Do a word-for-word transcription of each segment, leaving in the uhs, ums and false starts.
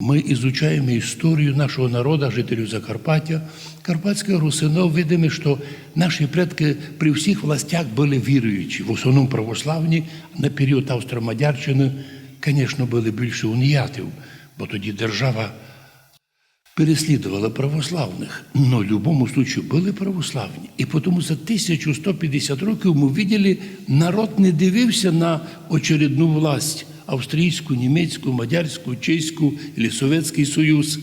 Мы изучаем историю нашего народа, жителей Закарпатья, карпатскых русинов, видиме, што наші предкы при всіх властях были віруючі, в основному православні, на період Австро-Мадярщины, конечно, были більше уніятів, бо тоді держава переслідовала православных, но в любому случаю были православні. І потому за тисячу сто пятдесят років мы виділи, народ не дивився на очередну власть, австрійську, німецьку, мадярську, чеську или Совєтськый Союз,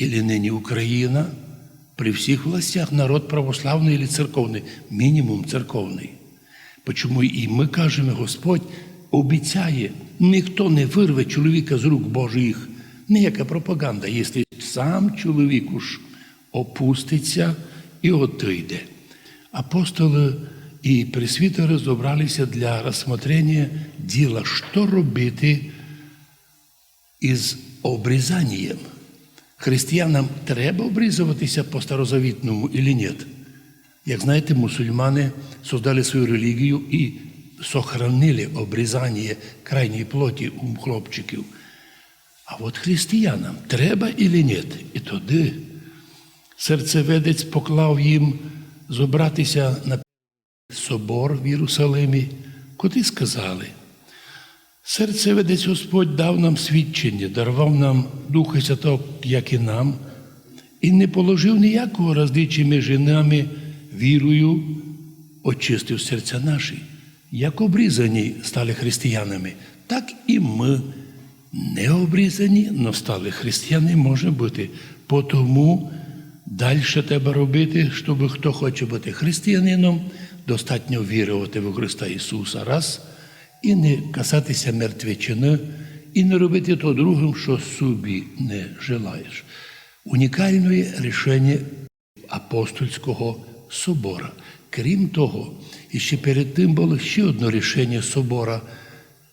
или нині Україна. При всіх властях народ православный или церковный, мінімум церковный. Почому і мы кажеме, Господь обіцяє, ніхто не вырве чоловіка з рук Божих. Ніяка пропаганда, якщо сам чоловік уж опуститься і отойде. Апостолы і пресвітеры зобралися для розсмотрення діла, што робити із обрізанням. Християнам треба обрізоватися по старозавітному или нет? Як знаєте, мусульмане создали свою релігію і сохранили обрізання крайньої плоті у хлопчиків. А от християнам треба или нет? І тоді серцеведець поклав їм зобратися на собор в Єрусалимі, котрі сказали: Серцеведець Господь дав нам свідчення, даровав нам Духа Святого, як і нам, і не положив ніякого различия між нами вірою, очистив серця наші. Як обрізані стали християнами, так і мы не обрізані, но стали християни, може быти. Потому дальше треба робити, щоб хто хоче быти християнином, достатньо віровати в Христа Ісуса, раз, і не касатися мертвечины, і не робити то другим, што собі не желаєш. Унікальне рішення апостольського собора. Крім того, іще перед тым было ще одно рішення собора,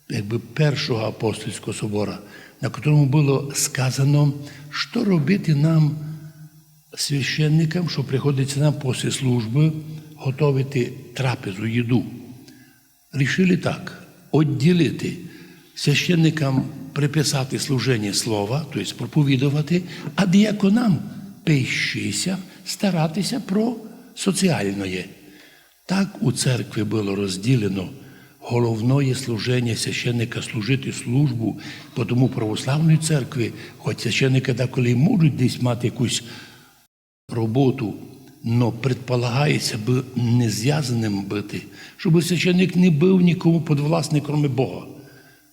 якби першого апостольського собора, на котрому было сказано, што робити нам, священникам, што приходиться нам після службы готовити трапезу, їду. Рішили так: одділити священникам приписати служення слова, то єсть проповідовати, а діаконам пищися, старатися про соціальноє. Так у церкви было розділено головноє служення священника служити службу, потому православної церкви, хоч священники деколи й можуть десь мати якусь роботу, но предполагається бы не звязаным быти, щоб священник не быв нікому подвласный, кроме Бога.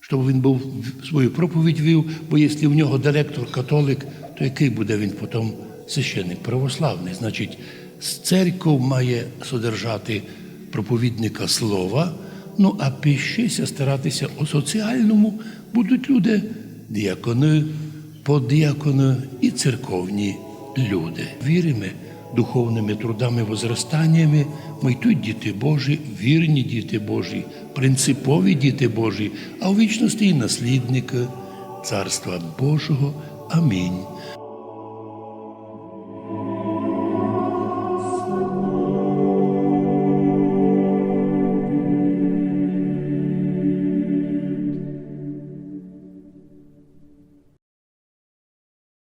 Щоб він быв свою проповідь вів, бо якщо в нього директор католик, то якый буде він потом священник православный? Значить, с-, церков має содержати проповідника слова, ну а пищися старатися о соціальному будуть люди, діаконы, подіаконы і церковні люди. Віриме, духовными трудами, возрастаннями, мы й тут діти Божі, вірні діти Божі, принципові діти Божі, а у вічности і наслідникы Царства Божого. Амінь.